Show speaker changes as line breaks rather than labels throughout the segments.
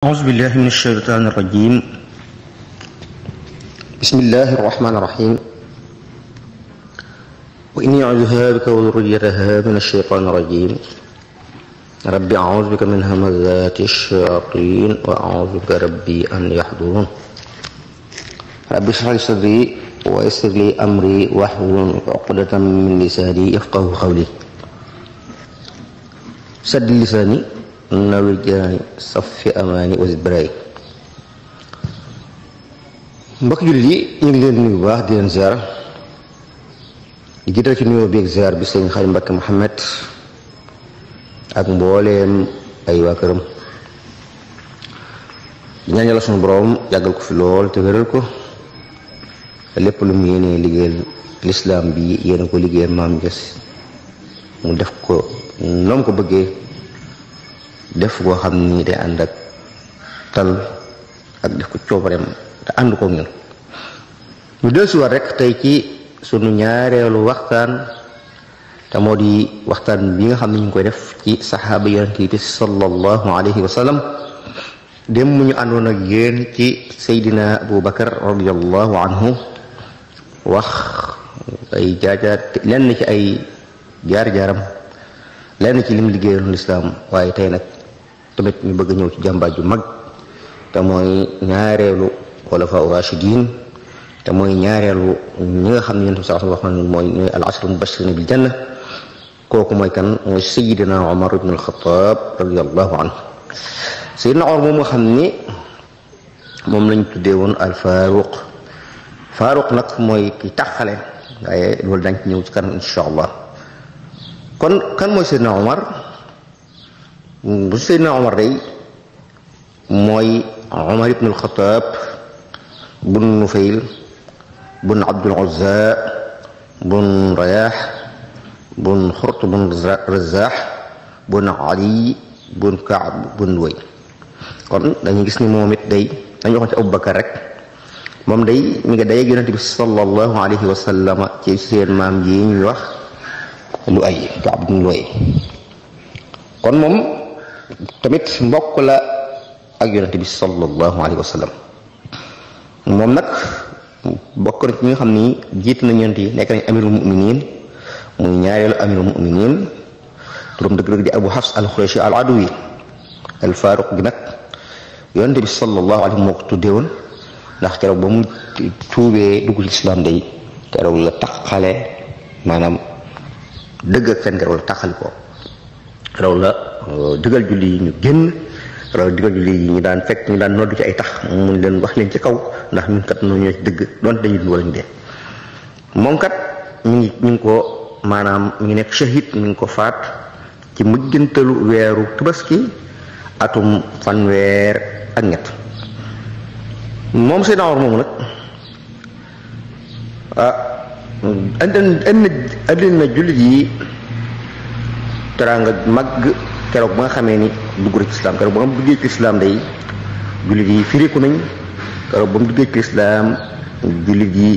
أعوذ بالله من الشيطان الرجيم. بسم الله الرحمن الرحيم. وإني أعوذها بك وذريتها من الشيطان الرجيم. ربي أعوذ بك من همزات الشياطين وأعوذ بك ربي أن يحضرون. ربي اشرح لي صدري ويسر لي أمري واحلل عقدة من لساني يفقهوا قولي. سد لساني nawir janaani safi amaani wasit baraay. mbokk jullit yi ñu ngi leen nuyu bu baax di leen ziar di jiital ci nuyoo bi ak ziar bi sëñ Xaadim Mbàkke Muhammad ak mbooleem ay waa këram di ñaan yàlla sunu borom yàggal ko fi lool te wéral ko lépp lu mu yéenee liggéeyal lislaam bi yéena ko liggéeyal maam Jas mu def ko noom ko bëggee def koo xam ni day ànd ak tal ak def ko coobareem te ànd ko ñun. ñu dellusiwaat rek tey ci sunu ñaareelu waxtaan te moo di waxtaan bi nga xam ne ñu ngi koy def ci saxaaba yonent bi sallallahu alayhi wa sallam. dem mu ñu àndoon ak yéen ci Seydina Abu Bakar radiyallahu anhu wax ay jaajaat lenn ci ay jaar-jaaram lenn ci lim liggéeyal lislaam waaye tey nag tamit ñu bëgg ñëw ci jàmbaar ju mag te mooy ñaareelu xulafaa rashidin te mooy ñaareelu ñi nga xam ne yonent bi sax wax na mooy ñooy al ashru mubashirin bil janna. kooku mooy kan? mooy Seydina Omar ibn al-Khattab radiyallahu anhu. Seydina Omar moom nga xam ni moom lañ tuddee woon al Faruq. Faruq nag mooy ki taxale waaye loolu dañ ci ñëw ci kanam insha allah. kon kan mooy Seydina Omar? bu Seydina Omar day mooy Omar ibn al-Khattab bun Nufayl bun Abdul Uzza bun Rayah bun Xurt bun Razah bun Ali bun Kaab bun Luway. kon dañuy gis ni moom it day dañu waxoon ci Abu Bakar rek moom day mi nga day ak Yonent bi sallallahu alayhi wa sallam ci seen maam yi ñuy wax Luway Kaab bun Luway. kon moom tamit mbokk la ak Yonent bi sallallahu alayhi wa sallam. moom nag bokk na ci ñi nga xam ni jiit na Yonent yi nekk nañ amirul muminin muy ñaareelu amirul muminin turam dëgg-dëgg di Abu Hafs al-Qurashi al-Adawi al Faruq gi nag Yonent bi sallallahu alayhi moo ko tuddee woon ndax keroog ba mu tuubee dugg ci islam day keroog la taxale maanaam dëgg ak fen keroog la taxali ko keroog la digal julli yi ñu génn keroog digal julli yi ñu daan fekk ñu daan noddu ci ay tax mun leen wax leen ci kaw ndax ñun kat noo ñoo ci dëgg doonte dañuy dund wala ñu dee. moom kat ñu ngi ko maanaam ñu nekk shahid ñu ngi ko faat ci mujjantalu weeru tabaski atum fanweer ak ñett. moom Seydina Omar moomu nag andil na jullit yi teraanga mag keroog ba nga xamee ni dugg ci islam keroog ba nga duggee ci islam day jullit yi firiku nañ keroog ba mu duggee ci islam jullit yi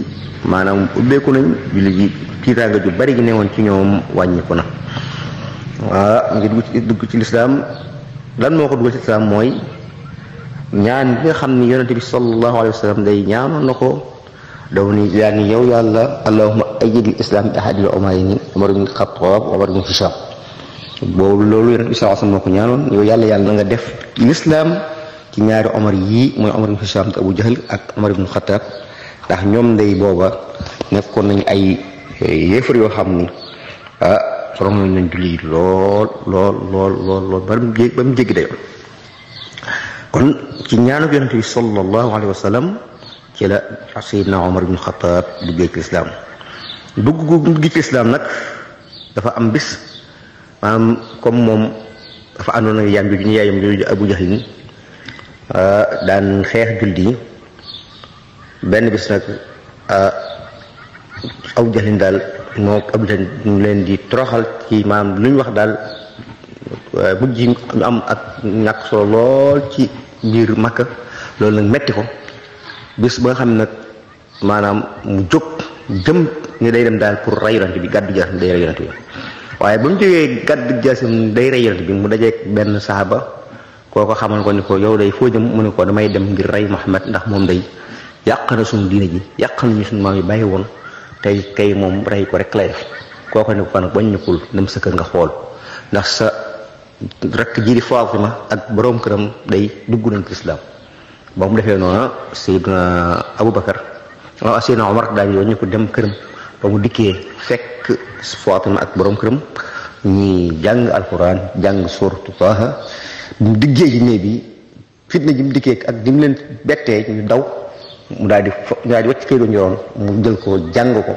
maanaam ubbeeku nañ jullit yi tiitaanga ju bari gi newoon ci ñoom wàññiku na. ngi dugg ci lislaam lan moo ko dugg ci islam mooy ñaan bi nga xam ni Yonent bi sallallahu alayhi wa sallam day ñaanoon na ko daw ni yaa ni yow yàlla allahumma ayyidil islam bi ahadil umarayni Umar ibn Khattab wa Umar ibn Hisham. boobu loolu Yonent bi sallallahu alayhi wa sallam moo ko ñaanoon yow yàlla na nga def lislaam ci ñaari Omar yii mooy Omar ibn Hisham te Abu Jahl ak Omar ibn Khattab ndax ñoom ndey booba nekkoon nañ ay yéefar yoo xam ni sorom nañ julli lool ba mu jéggi dayoo. kon ci ñaanu Yonent bi sallallahu alayhi wa sallam ci la Seydina Omar ibn Khattab duggee ci lislaam. dugg ci lislaam nag dafa am bis maanaam comme moom dafa àndoon ak yaayam jooju Abu Jahl daan xeex julli yi benn bis nag Abu Jahl daal moo Abu Jahl ñu leen di toroxal ci maanaam lu ñu wax daal mujj ñu am ak ñàkk solo lool ci biir Makka. loolu nag metti ko bis ba nga xam ne nag maanaam mu jóg jëm ni day dem daal pour rey Yonent bi gàddu jaar day rey Yonent bi waaye ba mu jógee gàddu jaasim day rey Yonent bi mu dajeek benn saaba kooko xamal ko ni ko yow day foo jëm mu ne ko damay dem ngir rey Muhammad ndax moom day yàq na suñu diine ji yàq nañu suñu maam yi bàyyi woon tey kay moom rey ko rek lay def kooko ne ko nag bañ ñëkkul dem sa kër nga xool ndax sa rek ji di Faatima ak boroom këram day dugg nañ ci islam ba mu defee noonu Seydina Aboubacar Seydina Omar daal yoon ñu ko dem këram ba mu dikkee fekk Faatima ak boroom këram ñi jàng alquran jàng suuratu Taaha bi mu diggee ci néeg bi fitna ji mu dikkee ak di mu leen bettee ñu daw mu daal di wacc kayit ñu yoroon mu jël ko jàng ko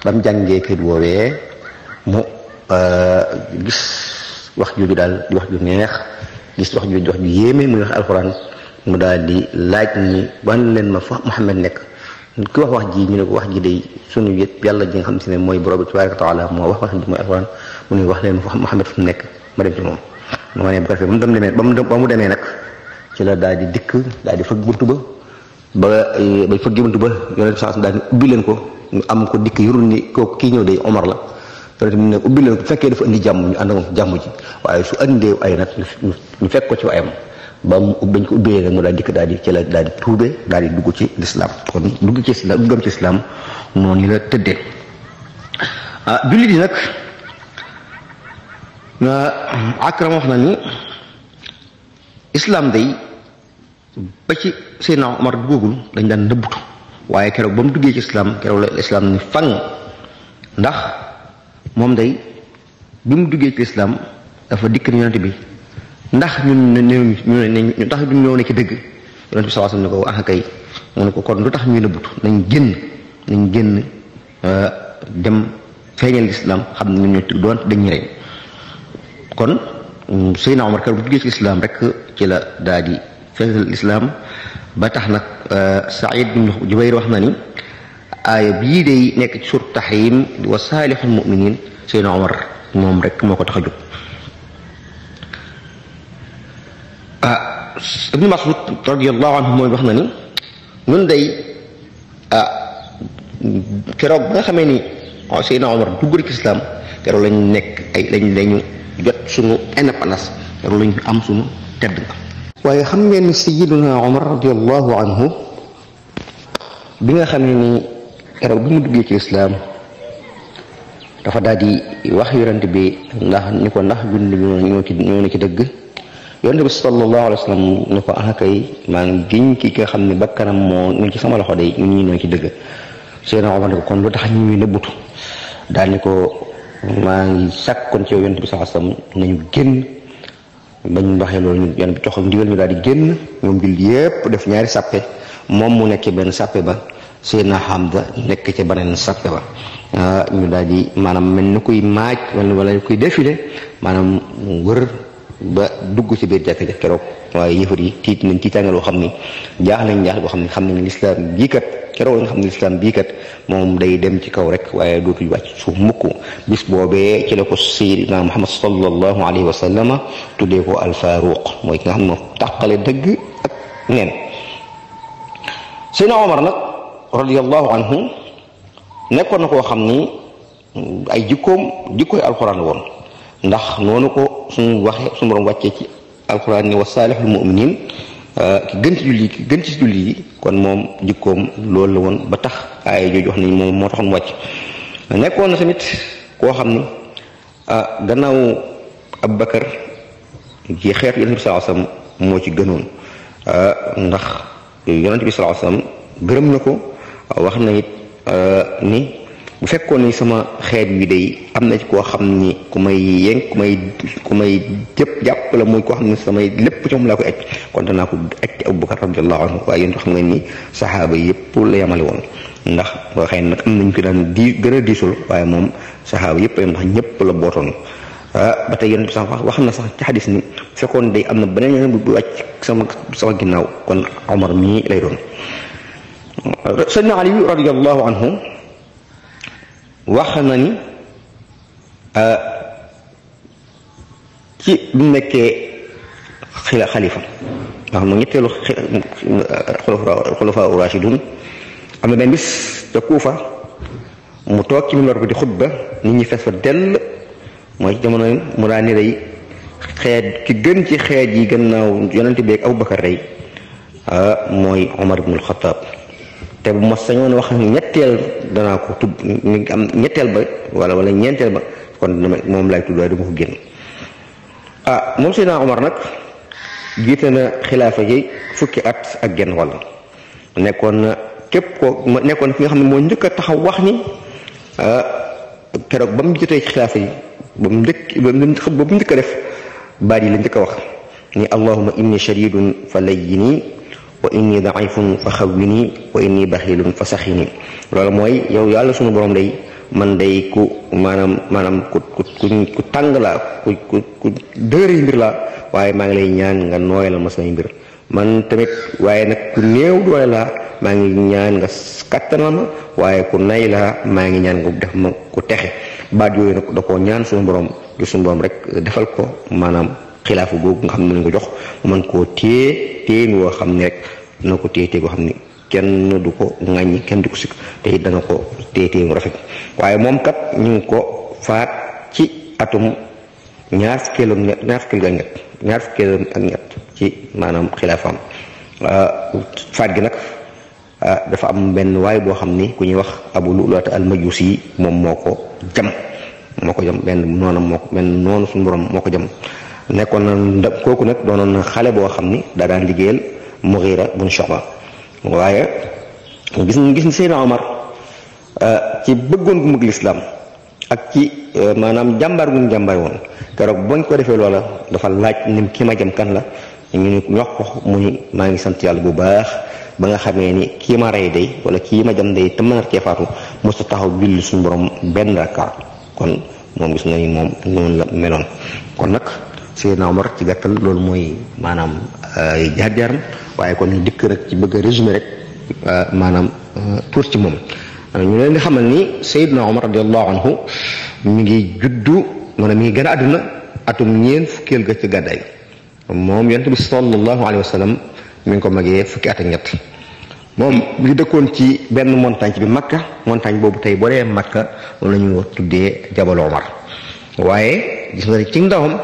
ba mu jàngee kayit woowee mu gis wax jooju daal di wax ju neex gis wax ju yéeme muy wax alquran mu daal di laaj ni wan leen ma fa Muhammad nekk ki wax ji ñu ne ko wax ji day sunu yët yàlla ji nga xam si ne mooy borom bi tabaaraka wa taala moo wax ji mooy alquran mu ne wax leen ma fa Muhammad fu mu nekk ma dem ci moom ma ne bu ko defee ba mu demee nag ci la daal di dikk daal di fëgg buntu ba fëgg buntu ba yonent saa daal di ubbi leen ko ñu am ko dikk yorul ni kooku kii ñëw day Omar la yonent mu ne ubbi leen ko bu fekkee dafa indi jàmm ñu ànd ak jàmm ji waaye su andee ay nag ñu fekk ko ci ayam ba mu bañ ko ubbee nag mu daal dikk daal di ci la daal di tuube daal di dugg ci lislaam kon duggam ci islam noonu la tëddee jullit yi nag Akram wax na ni islam day ba ci Seydina Omar duggagul dañ daan nëbbutu waaye keroog ba mu duggee ci islam keroog la islam ni fang ndax moom day bi mu duggee ci islam dafa dikk ni yonent bi ndax ñun tax duñ ñëw ne ci dëgg yonent bi sallallahu alayhi wasallam ne ko kay mu ne ko kon lu tax ñuy nëbbutu nañ génn dem feeñal islam xam ne ñun ñoo doon dañuy rey kon Seydina Omar keroog bu duggee ci islam rek ci la daal di feeñal islam ba tax nag Saïd bin Jubayr wax na ni aaya bii day nekk ci surat Tahrim wa saalihul mu'minin Seydina Omar moom rek moo ko tax a jóg Ibn Mas'ud radiyallahu anhu mooy wax na ni ñun day keroog ba nga xamee ni Seydina Omar dugg ci islam keroog lañ nekk lañu jot suñu indépendance keroog lañ am suñu tedd nga waaye xam ngeen ni Sayyiduna Omar radiyallahu anhu bi nga xam ne ni keroog bi mu duggee ci islam dafa daal di wax yonent bi ndax ni ko ndax julli ñoo ne ci dëgg yonent bi sallallahu alayhi wa sallam ni ko kay maa ngi giñ ki nga xam ne bakkanam moo ngi ci sama loxo day ñun ñi ñoo ci dëgg Seydina Omar ne ko kon lu tax ñu ñuy nëbbutu daal ni ko maa ngi sàkkoon ci yow yonent bi sallallahu alayhi wa sallam nañu génn bañ waxee loolu ñu yonent bi jox ndigal ñu daal di génn ñoom julli yépp def ñaari sàppe moom mu nekk benn sàppe ba Seydina Hamza nekk ca beneen sàppe ba ñu daal di maanaam mel ni kuy maaj wala kuy défilé maanaam wër ba dugg ci biir jàkka ja keroog waaye yëfar yi tiit nañ tiitaange loo xam ni jaax boo xam ne lislaam bii kat keroog nga xam ne lislaam bii kat moom day dem ci kaw rek waaye dootul wàcc suuf mukk bis boobee ci la ko Seydina Muhammad sallallahu alayhi wa sallam tuddee ko al-Faaruq mooy ki nga xam ne moo tàqale dëgg ak neen Seydina Omar nag radiyallahu anhu nekkoon na koo xam ni ay jikkooy alxuraan la woon ndax noonu ko suñu borom wàccee ci alxuraan ni wa saalihul mu'minin ki gën ci julli yi kon moom jikkoom loolu la woon ba tax ay jooju wax ni moom moo taxoon wàcc nekkoon na tamit koo xam ni gannaaw Abubakar ci xeetu yonent bi sallallahu alayhi wasallam moo ci gënoon ndax yonent bi sallallahu alayhi wasallam gërëm na ko wax na it ni bu fekkoon ni sama xeet wi day am na ci koo xam ni ku may jàpp la muy koo xam ne samay lépp ci moom laa koy aj kon danaa ko aj ci Abubakar radiyallahu anhu waaye yéen xam ngeen ni saxaaba yëpp la yamale woon ndax xëy na nag am nañ ko daan gën a diisul waaye moom saxaaba yëpp la ndax ñëpp la bootoon ba tey yéen sax wax na sax ci xadis ni fekkoon day am na beneen yeneen bu wàcc sama ginnaaw kon Omar mii lay doon Sayyidina Ali radiyallahu anhu wax na ni ci bu nekkee xalifa nga xam ne ñetteelu xulafaa rashidun am na benn bis ca Kuufa mu toog ci minbar bi di xutba nit ñi fees fa dell mooy ci jamono mu daa ni day xeet ki gën ci xeet yi gannaaw yonente bi ak Abubakar rey mooy Omar ibnul Xataab te bu ma sañoon wax ñetteel danaa ko tudd mi ngi am ñetteel ba wala ñeenteel ba kon moom lay tudd waaye du ma ko génn moom Seydina Omar nag jiite na xilaafa gi fukki at ak genn wàll nekkoon na képp ko nekkoon na ki nga xam ne moo njëkk a taxaw wax ni keroog ba mu jotee ci xilaafa yi ba mu njëkk a def baat yi la njëkk a wax ni allahumma inni shadidun fa layyini wa inni daifun fa xawwini wa inni baxilun fa saxini loolu mooy yow yàlla sunu borom day man day ku maanaam ku tàng laa ku dëgëri mbir laa waaye maa ngi lay ñaan nga nooyalal ma samay mbir man tamit waaye nag ku néew doole laa maa ngi ñaan nga kattanal ma waaye ku nay laa maa ngi ñaan nga def ma ku texe baat yooyu nag da koo ñaan suñu borom du suñu borom rek defal ko maanaam xilaafu googu nga xam ne nañ ko jox mu mën koo téye woo xam ne rek dina ko téye goo xam ne kenn du ko ŋàññi kenn du ko sikk te it dana ko téye mu rafet waaye moom kat ñu ngi ko faat ci atum ñaar fukkeelu ak ñett ci maanaam xilaafaam faat gi nag dafa am benn waay boo xam ni ku ñuy wax Abu Lu'lu'ata al-Majusi moom moo ko jam benn noonu suñu borom moo ko jam nekkoon na kooku nag doonoon na xale boo xam ni daa daan liggéeyal Mughira bun Shu'ba waaye gis ni Seydina Omar ci bëggoon gu bëgg lislaam ak ci maanaam jàmbaar gu mu jàmbaar woon keroog bañ ko defee loola dafa laaj ni ki ma jëm kan la ñu wax ko mu ni maa ngi sant yàlla bu baax ba nga xamee ni kii ma rey day wala kii ma jëm day te mën a cee faatu mosta taxaw julli suñu borom benn rakka kon moom gis nga ni moom noonu la meloon kon nag Seydina Omar ci gàttal loolu mooy maanaam jaar-jaaram waaye kon ñu dikk rek ci bëgg a résumé rek maanaam tuur ci moom ñu leen di xamal ni Seydina Omar radiallahu anhu mi ngi juddu maanaam mi ngi gën a àdduna atum ñeen fukkeel ga ci gàddaay moom yonent bi sallallahu alayhi wa sallam mi ngi ko magee fukki at ak ñett moom li dëkkoon ci benn montagne ci bi Makka montagne boobu tey boo dee Makka moom la ñu tuddee Jabal Omar waaye gis nga ci ndawam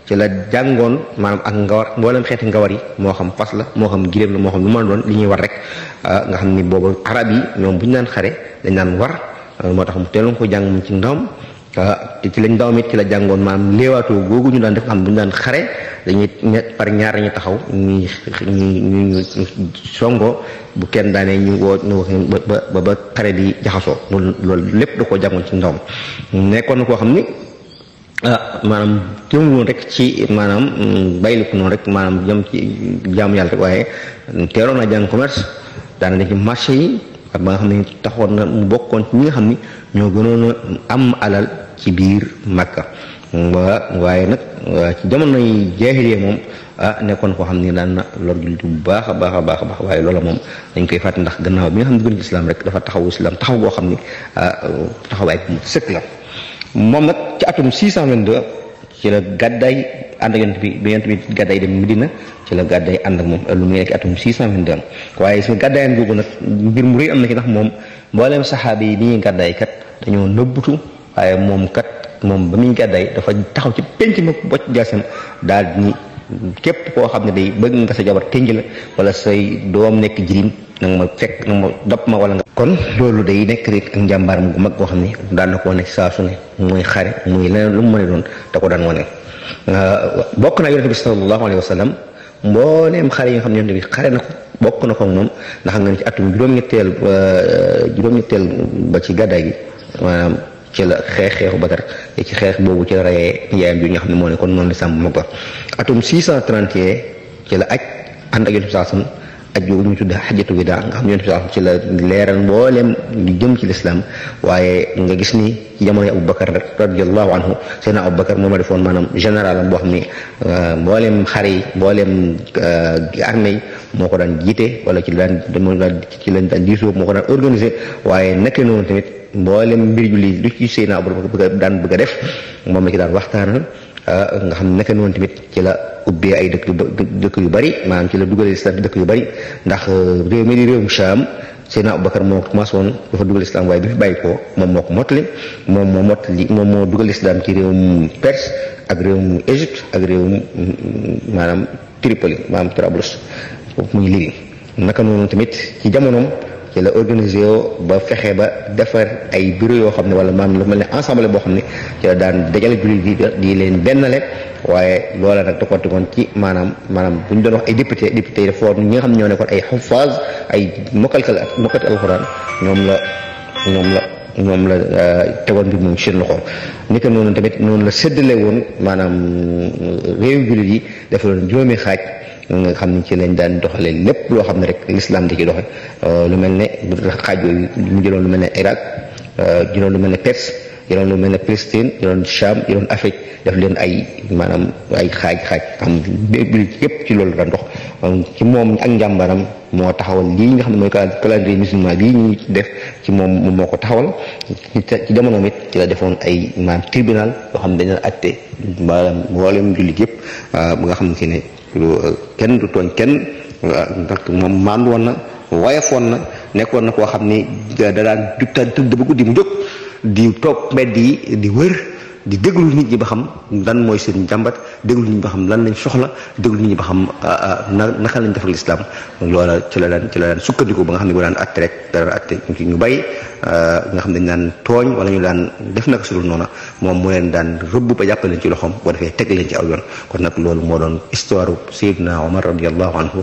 ci la jàngoon maanaam ak ngawar mboolem xeeti ngawar yi moo xam fas la moo xam giléem la moo xam lu mën a doon li ñuy war rek nga xam ni boobu arab yi ñoom bu ñu daan xare dañ daan war moo tax mu teeloon ko jàng moom ci ndawam te ci lañ ndawam it ci la jàngoon maanaam léewaatoo googu ñu daan def xam bu ñu daan xare dañuy par ñaar dañuy taxaw ñu songo bu kenn daanee ñu woo ba xare di jaxasoo loolu lépp da koo jàngoon ci ndawam nekkoon na koo xam ni maanaam jëmul woon rek ci maanaam bàyyiliku noonu rek maanaam jëm ci jaamu yàlla rek waaye teeloon na jàng commerce daana ne ci marché yi ak ba nga xam ne taxoon na mu bokkoon ci ñi nga xam ni ñoo gënoon a am alal ci biir Makka waaye nag ci jamonoy jaahiliya moom nekkoon koo xam ni daan na lor jullit bu baax a baax a baax waaye loola moom dañ koy fàtte ndax gannaaw bi nga xam ne dugg ci islam rek dafa taxawu islam taxaw boo xam ni taxawaay bu sëkk la moom nag ci atum 622 ci la gàddaay ànd ak yonent bi gàddaay dem Medina ci la gàddaay ànd ak moom lu muy nekk atum 622 waaye su gàddaayam googu nag mbir mu rëy am na ci ndax moom mbooleem saxaaba yi bi ñuy gàddaay kat dañoo nëbbutu waaye moom ba muy gàddaay dafa taxaw ci penc ma bocc jaasam daal ni képp koo xam ne day bëgg nga sa jabar tënj la wala say doom nekk jirim nanga ma fekk nanga ma dab ma wala nga kon loolu day nekk rek ak njàmbaaram gu mag goo xam ne daan na koo nekk saa su ne muy xare muy leneen lu mu mën a doon da ko daan wane bokk na yonent bi sallallahu alayhi wa sallam mbooleem xare yi nga xam ne yonent bi xare na ko bokk na ko moom ndax nga ne ci atum juróom-ñetteel ba ci gàddaay gi maanaam ci la xeexu Badar ci xeex boobu ci la rayee yaayam bi nga xam ne moo ne kon noonu lislaam bu mag ba atum 631 ci la aj ànd ak yonent bi sallallahu aj boobu ñu tudd xajatu wida nga xam ne yonent bi ci la leeral mbooleem li jëm ci lislaam waaye nga gis ni ci jamono Abu Bakar radiallahu anhu Seydina Abu Bakar moom a defoon maanaam général am boo xam ni mbooleem xare yi mbooleem armée yi moo ko daan jiite wala ci lañ daan diisoo moo ko daan organisé waaye nekkee noonu tamit mbooleem mbir julli lu ci Seydina Abu Bakar daan bëgg a def moom la ci daan waxtaanal nga xam ne nekkee noonu tamit ci la ubbee ay dëkk yu bari maanaam ci la dugalee islam dëkk yu bari ndax réew mi di réewum Shaam Seydina Abubakar moo commencé woon dafa dugal islam waaye bi fi bàyyi ko moom moo ko mottali moom moo dugal islam ci réewum Perse ak réewum Égypte ak réewum maanaam Tripoli maanaam Trablus foofu muy Libye. naka noonu tamit ci jamonoom ci la organisé yoo ba fexe ba defar ay bureau yoo xam ne wala maanaam lu mel ne ensemble boo xam ne ci la daan dajale jullit bi di leen bennale. waaye loola nag da ko tegoon ci maanaam bu ñu doon wax ay député yi dafa woon ñi nga xam ne ñoo nekkoon ay xufaaz ay mokkati alxuraan ñoom la tegoon bi moom seen loxo. ni ko noonu tamit noonu la séddale woon maanaam réew jullit yi dafa doon juróomi xaaj nga xam ne ci lañ daan doxalee lépp loo xam ne rek l'islam di ci doxe lu mel ne xaaj yooyu mu jëloon lu mel ne Irak jëloon lu mel ne Perse jëloon lu mel ne Palestine jëloon Cham jëloon Afrique def leen ay maanaam ay xaaj xam yépp ci loolu daan dox ci moom ak njàmbaram moo taxawal lii nga xam ne mooy calendrier musulman bii ñuy def ci moom moo ko taxawal ci jamonoom it ci la defoon ay maanaam tribunal yoo xam ne dañu atte maanaam mboolem jullit yëpp bu nga xam ne kenn du tooñ kenn ndax moom maandu woon na woyofoon na nekkoon na koo xam ne da daan tëdd ba guddi mu jóg di toog mbedd yi di wër di déglu nit ñi ba xam lan mooy seen jàmbat déglu nit ñi ba xam lan lañ soxla déglu nit ñi ba xam naka lañ defal lislaam loola ci la daan sukkandiku ba nga xam ne bu daan atte rek daan atte ci ñu bàyyi nga xam ne dañ daan tooñ wala ñu daan def naka su dul noona moom mu leen daan rëbb ba jàppale leen ci loxoom boo defee teg leen ci aw yoon kon nag loolu moo doon histoire Seydina Omar radiyallahu anhu